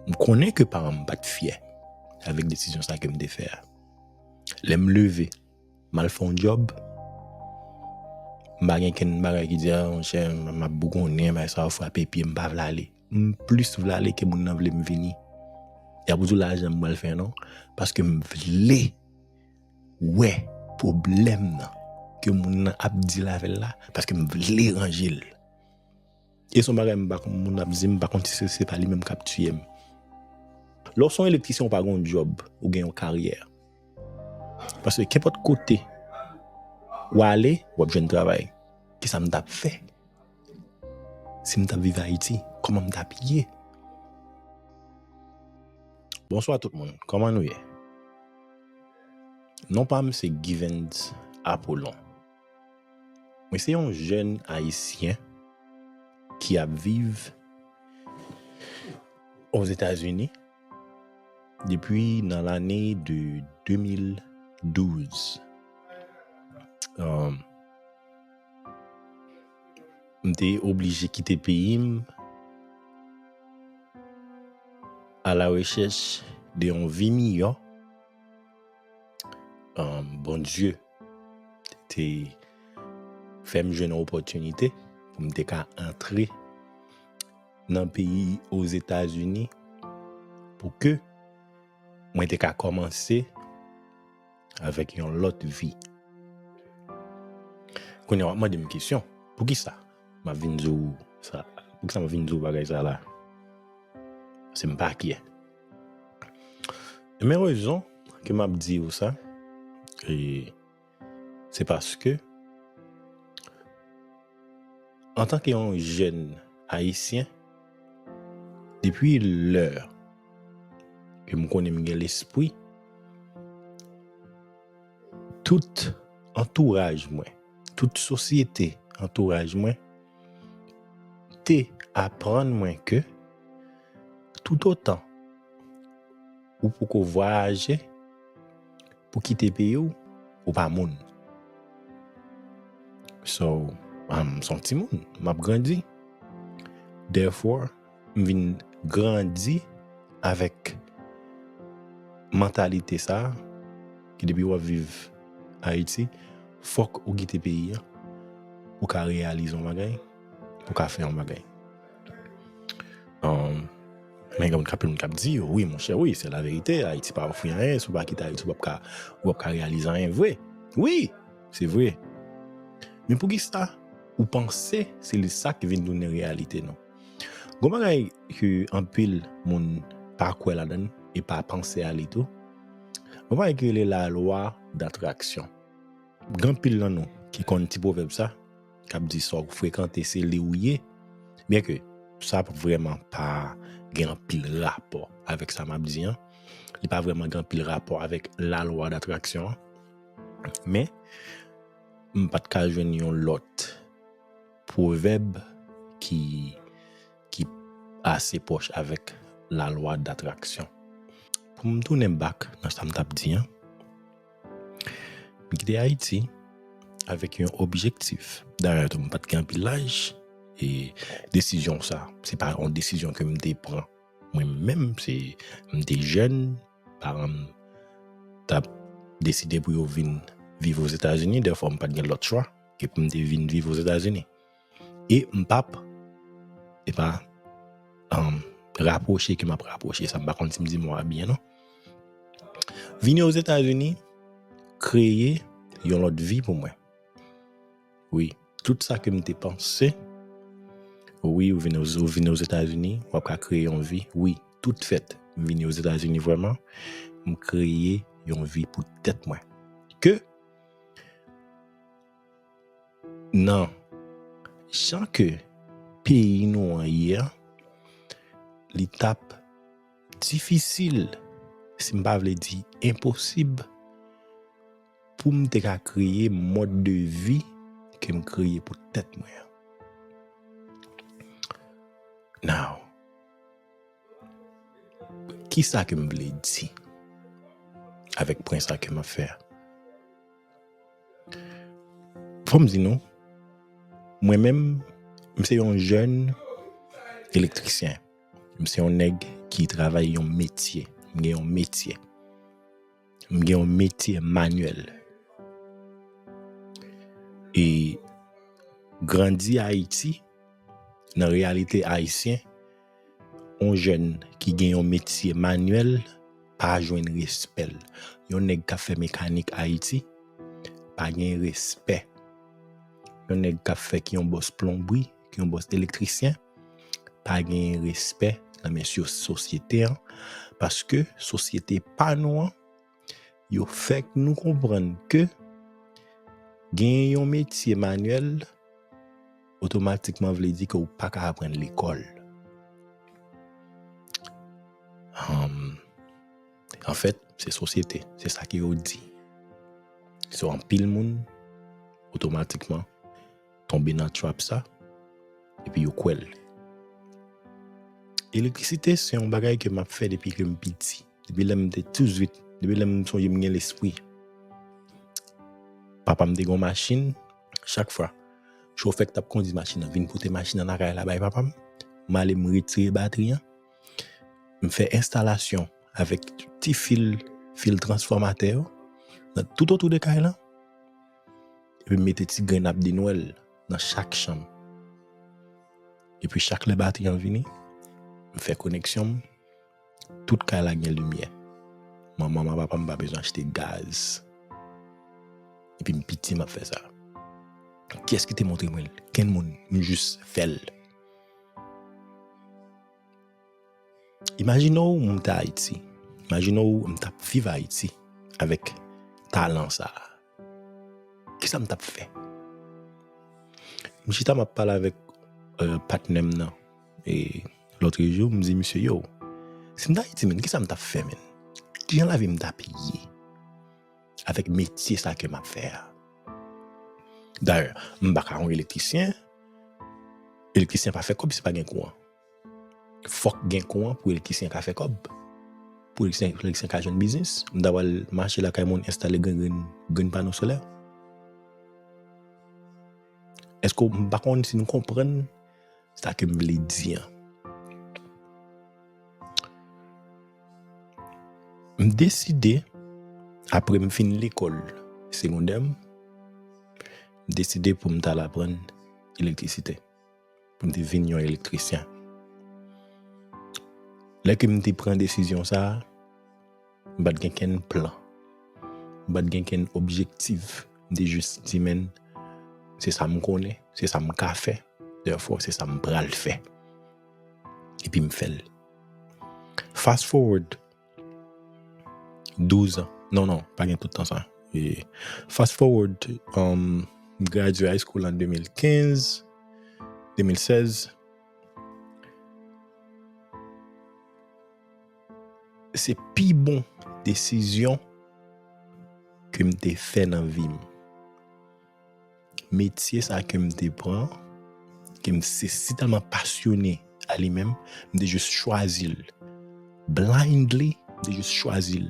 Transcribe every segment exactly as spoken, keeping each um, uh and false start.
M konnen ke paran m pa t fyè avèk desizyon sa ke m te fè a. Lè m leve, m al fè yon djòb, m pa gen kenn bagay ki di, "A, monchè, m ap bougonnen, bagay sa yo frape pye, m pa vle ale." M plis vle ale ke moun nan vle m vini. Y ap di w lajan m pral fè non, paske m vle wè pwoblèm nan ke moun nan ap deal avè l la, paske m vle ranje l. E se yon bagay m pa konn, moun ap di m, m pa konn si se, se pa li menm k ap tiye m. Lè w se yon elektrisyen, ou pa gen yon djòb, ou gen yon karyè. Paske kenpòt kote w ale, w ap jwenn travay. Kisa m t ap fè si m t ap viv Ayiti? Kòman m t ap ye? Bonswa tout moun, kòman nou ye? Non pa m se Givens Apollon. Mwen se yon jèn ayisyen ki ap viv Ozetazini depi nan lane de de mil douz. Um, m te oblije kite peyi m a la rechèch de yon vi miyò. Um, Bondye te fè m jwenn yon opòtinite pou m te ka antre nan peyi Ozetazini pou ke mwen te ka kòmanse avèk yon lòt vi. Kounye a, w ap mande m kesyon, poukisa m ap vin di w sa? Poukisa m ap vin di w bagay sa la? Se m pa kyè. Men rezon ke m ap di w sa, e, se paske, antanke yon jèn ayisyen, depi lè ke m konnen m gen lespri, tout antouraj mwen, tout sosyete antouraj mwen te aprann mwen ke toutotan ou poko vwayaje pou kite peyi w, ou pa moun. So, um, m se yon timoun, m ap grandi. Therefore, m vin grandi avèk mantalite sa a, ke depi w ap viv Ayiti, fòk ou kite peyi a pou ka reyalize yon bagay, pou ka fè yon bagay. Um, men gen moun k ap, moun k ap di, "Wi, monchè, wi, se laverite, Ayiti pa ofri anyen, si w pa kite Ayiti, w p ap ka, w p ap ka reyalize anyen vre." Wi, se vre. Men poukisa ou panse se li sa ki vin tounen reyalite nou? Gon bagay ke anpil moun pa kwè ladan l e pa panse a li tou. Gon bagay ki rele la lwa datraksyon. Gen anpil nan nou ki konn ti pwovèb sa, k ap di sa w frekante, se li w ye. Byenke sa vrèman pa gen anpil rapò avèk sa m ap di an. Li pa vrèman gen anpil rapò avèk la lwa datraksyon an. Men, m pa t ka jwenn yon lòt pwovèb ki, ki ase pwòch avèk la lwa datraksyon. Pou m tounen back nan sa m t ap di an, m kite Ayiti avèk yon objektif. Dayè tou, m pa t gen anpil laj, e desizyon sa, se pa yon desizyon ke m te pran mwen menm, se, m te jèn, paran m t ap deside pou yo vin viv Ozetazini, dèfwa m pa t gen lòt chwa ke pou m te vin viv Ozetazini. E m p ap, e pa, um, rapwoche ke m ap rapwoche sa, m pa konn si m di mo a byen non. Vini Ozetazini, kreye yon lòt vi pou mwen. Wi, tout sa ke m te panse, wi, ou vini, ou vini Ozetazini, w ap ka kreye yon vi. Wi, tout fèt. M vini Ozetazini vrèman, m kreye yon vi pou tèt mwen. Ke nan jan ke peyi nou an ye a, li t ap difisil, si m pa vle di enposib, pou m te ka kreye mòd de vi ke m kreye pou tèt mwen an. Now, kisa ke m vle di avèk pwen sa ke m ap fè a? Fò m di nou, mwen menm, m se yon jèn elektrisyen. M se yon nèg ki travay yon metye. M gen yon metye. M gen yon metye manyèl. E grandi Ayiti, nan reyalite ayisyen, yon jèn ki gen yon metye manyèl pa jwenn respè l. Yon nèg k ap fè mekanik Ayiti pa gen respè. Yon nèg k ap fè, ki yon bòs plonbri, ki yon bòs elektrisyen, pa gen respè nan men syo-, sosyete an, paske sosyete pa nou an, yo fè nou konprann ke gen yon metye manyèl otomatikman vle di ke w pa ka aprann lekòl. Anfèt, se sosyete, se sa ke yo di. So, anpil moun otomatikman tonbe nan trap sa, epi yo kwè l. Elektrisite se yon bagay ke m ap fè depi ke m piti. Depi lè m te tou zwit, depi lè m sonje m gen lespri. Papa m te gen yon machin, chak fwa chofè k t ap kondui machin nan vin pote machin nan lakay la bay papa m, m ale m retire batri an, m fè enstalasyon avèk ti fil, fil transfòmatè yo, nan tout otou de kay lan, epi m mete ti grenn ap de Nwèl nan chak chanm. Epi chak lè batri an vini, m fè koneksyon m, tout kay la gen limyè. Manman m ak papa m pa bezwen achte gaz. Epi m piti m ap fè sa. Kiyès ki te montre mwen l? Kenn moun, m jis fè l. Imajine w m te Ayiti. Imajine w m t ap viv Ayiti avèk talan sa a. Kisa m t ap fè? M chita m ap pale avèk, euh, patnè m nan, e, lòtrejou, m di misye, yo, si m t Ayiti, menn, kisa m t ap fè, menn? Kijan lavi m t ap ye avèk metye sa ke m ap fè a? Dayè, m pa ka yon elektrisyen. Elektrisyen pa fè kòb si pa gen kouran. Fòk gen kouran pou elektrisyen ka fè kòb. Pou elektrisyen, elektrisyen ka jwenn biznis. M ta pral mache lakay moun, enstale grenn, grenn, grenn pano solè. Èske w, m pa konn si nou konprann sa ke m vle di an. M deside, apre m fin lekòl segondè m, m deside pou m t al aprann elektrisite, pou m te vin yon elektrisyen. Lè ke m te pran desizyon sa a, m pa t gen kenn plan. M pa t gen kenn objektif. M te jis di, menn, se sa m konnen, se sa m ka fè. Therefore, se sa m pral fè. Epi m fè l. Fast forward douz an. Non, non, pa gen tout tan sa. E fast forward, um, m gradye high school an de mil kenz, de mil sèz. Se pi bon desizyon ke m te fè nan vi m. Metye sa ke m te pran, ke m se si tèlman pasyone a li menm, m te jis chwazi l. Blindly, m te jis chwazi l.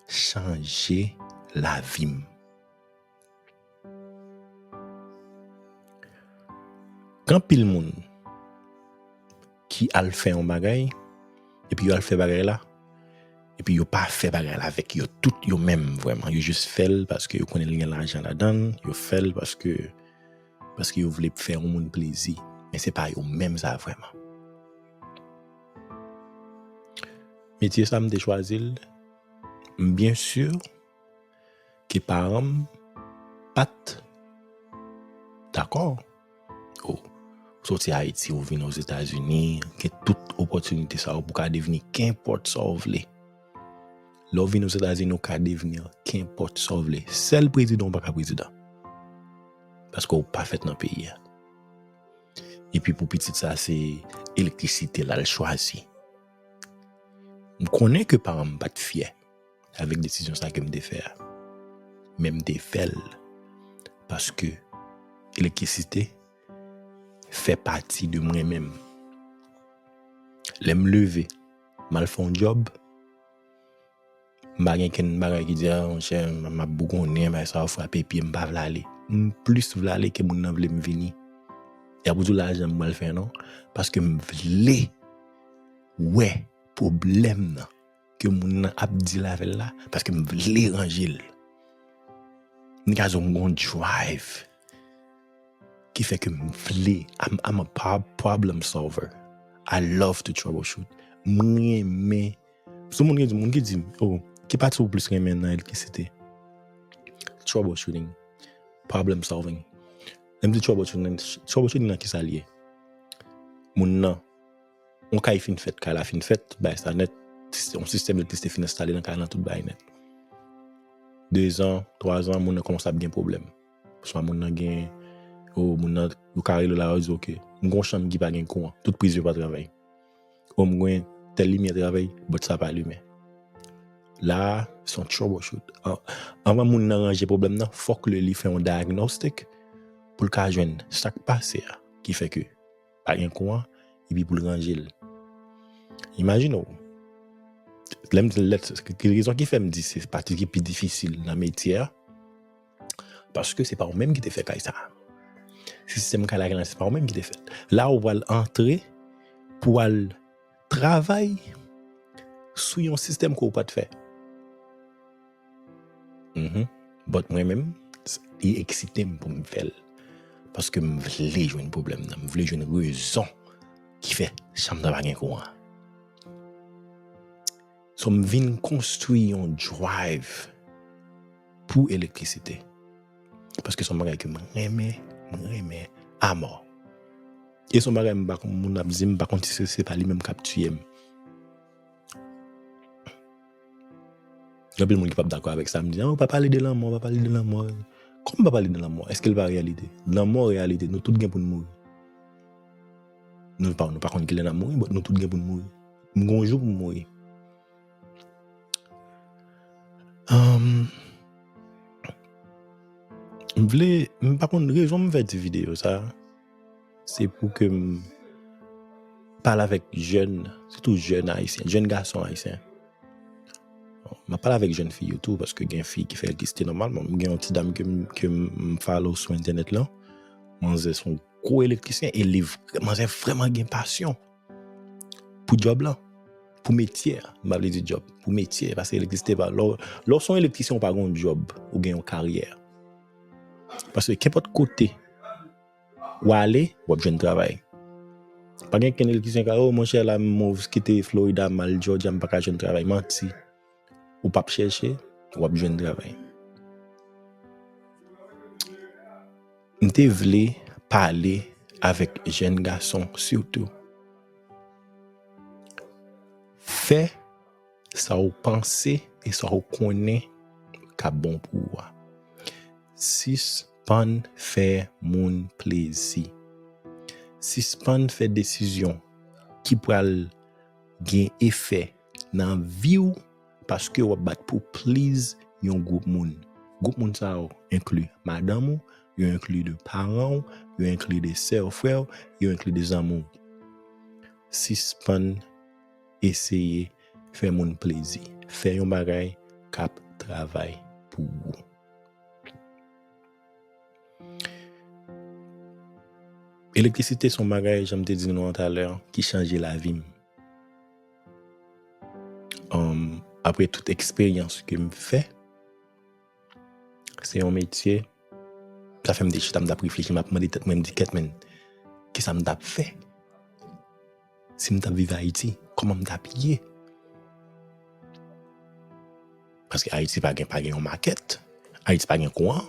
Chanje lavi m. Gen anpil moun ki al fè yon bagay, epi yo al fè bagay la, epi yo pa fè bagay la avèk yo tout yo menm vrèman. Yo jis fè l paske yo konnen li gen lajan ladan l, yo fè l paske, paske yo vle fè yon moun plezi. Men se pa yo menm sa vrèman. Metye sa m te chwazi l, m byen si ke paran m pa t dakò. O, ou soti Ayiti, ou vin Ozetazini, gen tout opòtinite sa yo pou w ka devni kenpòt sa w vle. Lè w vin Ozetazini, ou ka devni kenpòt sa w vle. Sèl prezidan ou pa ka prezidan. Paske ou pa fèt nan peyi a. Epi pou pitit sa, se elektrisite l al chwazi. M konnen ke paran m pa t fyè avèk desizyon sa ke m te fè a. Men m te fè l paske elektrisite fè pati de mwen menm. Lè m leve, m al fè yon djòb, m pa gen kenn bagay ki di, a, monchè, m ap bougonnen, bagay sa yo frape pye m, m pa vle ale. M plis vle ale ke moun nan vle m vini. E a pou di w lajan m pral fè non, paske m vle wè pwoblèm nan ke moun nan ap deal avè l la, paske m vle ranje l. M ka di w m gon drive ki fè ke m vle, I'm, I'm a prob- problem solver. I love to troubleshoot. M renmen, sou moun ki di, moun ki di, oh, ki pati ou plis renmen nan elektrisite? Troubleshooting, problem solving. Lè m di troubleshooting, troubleshooting nan ki sa l ye? Moun nan, yon kay fin fèt, kay la fin fèt, tout bagay sa nèt, yon sistèm elektrisite fin enstale nan kay lan, tout bagay nèt. Dezan, twazan, moun nan kòmanse ap gen pwoblèm. Swa moun nan gen, o moun nan, yo ka rele w la, yo di, ok, m gen yon chanm ki pa gen kouran, tout priz yo pa travay. O m gen tèl limyè travay, but sa pa limen. La a, se yon troubleshoot. An- Anvan moun nan ranje pwoblèm nan, fòk li fè yon diagnostic pou l ka jwenn sa k pase a, ki fè ke pa gen kouran, epi pou l ranje l. Imajine w, lè m di lèt, ki rezon ki fè m di se pati ki pi difisil nan metye a, paske se pa ou menm ki te fè kay sa a. Sistèm kay la gen la, se pa ou menm ki te fè l. La ou pral antre pou al travay sou yon sistèm ke ou pa t fè. Mhm. But mwen menm, s- li eksite m pou m fè l. Paske m vle jwenn pwoblèm nan, m vle jwenn rezon ki fè chanm nan pa gen kouran. So m vin konstwi yon drive pou elektrisite. Paske se yon bagay ke m renmen, m renmen amò. E se yon bagay m pa konn, moun ap di m, m pa konn si se, se pa li menm k ap tiye m. Gen anpil moun ki p ap dakò avèk sa, m di, "Ah, pa pale de lanmò, pa pale de lanmò." Kòman pa pale de lanmò? Èske l pa reyalite? Lanmò reyalite, nou tout gen pou n mouri. Nou pa, nou pa konn kilè n ap mouri, but nou tout gen pou n mouri. M gen yon jou pou m mouri. Um, m vle, m pa konn rezon m fè ti videyo sa. Se pou ke m pale avèk jèn, sitou jèn ayisyen, jèn gason ayisyen. M ap pale avèk jèn fi yo tou, paske gen fi ki fè elektrisite nòmalman. M gen yon ti dam ke m, ke m follow sou entènèt lan. Manzè se yon gwo elektrisyen e li vrè- manzè vrèman gen pasyon pou djòb lan, pou metye a. M pa vle di djòb, pou metye, paske elektrisite pa, lè w- lè w se yon elektrisyen, ou pa gen yon djòb, ou gen yon karyè. Paske kenpòt kote w ale, w ap jwenn travay. Pa gen kenn elektrisyen ka, "Oh, monchè, la, m move, kite Florida, m al Georgia, m pa ka jwenn travay." Manti. Ou p ap chèche, w ap jwenn travay. M te vle pale avèk jèn gason sitou. Fè sa w panse e sa w konnen k ap bon pou ou a. Sispann fè moun plezi. Sispann fè desizyon ki pral gen efè nan vi w paske w ap bat pou please yon gwoup moun. Gwoup moun sa yo enkli madanm ou, yo enkli de paran w, yo enkli de sè w, frè w, yo enkli de zanmi w. Sispann eseye fè moun plezi. Fè yon bagay k ap travay pou ou. Elektrisite se yon bagay, jan m te di nou an talè, ki chanje lavi m. Um, apre tout eksperyans ke m fè, se yon metye, sa fè m te chita, m t ap reflechi, m ap mande tèt mwen, m di, "Kèt, men, kisa m t ap fè si m t ap viv Ayiti? Kòman m t ap ye?" Paske Ayiti pa gen, pa gen yon makèt. Ayiti pa gen kouran.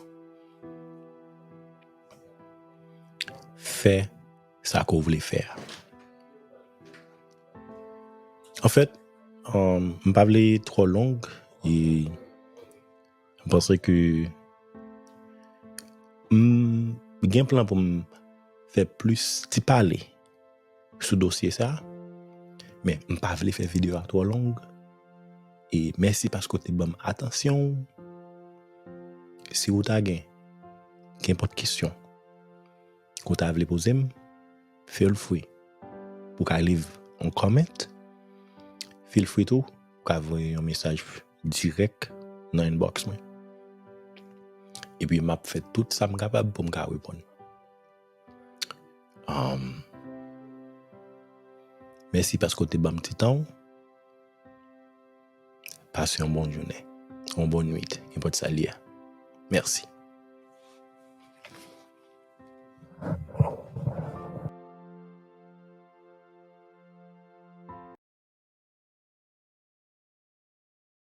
Fè sa ke w vle fè a. Anfèt, um, m pa vle twò long, e m panse ke m gen plan pou m fè plis ti pale sou dosye sa, men m pa vle fè videyo a twò long. E mèsi paske w te ban m atansyon w. Si w ta gen kenpòt kesyon ke w ta vle poze m, feel free pou w ka leave yon comment. Feel free tou pou w ka voye yon mesaj dirèk nan inbox mwen. Epi m ap fè tout sa m kapab pou m ka reponn. Um, Mèsi paske w te ban m ti tan w. Pase yon bon jounen, yon bon nwit, nenpòt sa l ye a. Mèsi.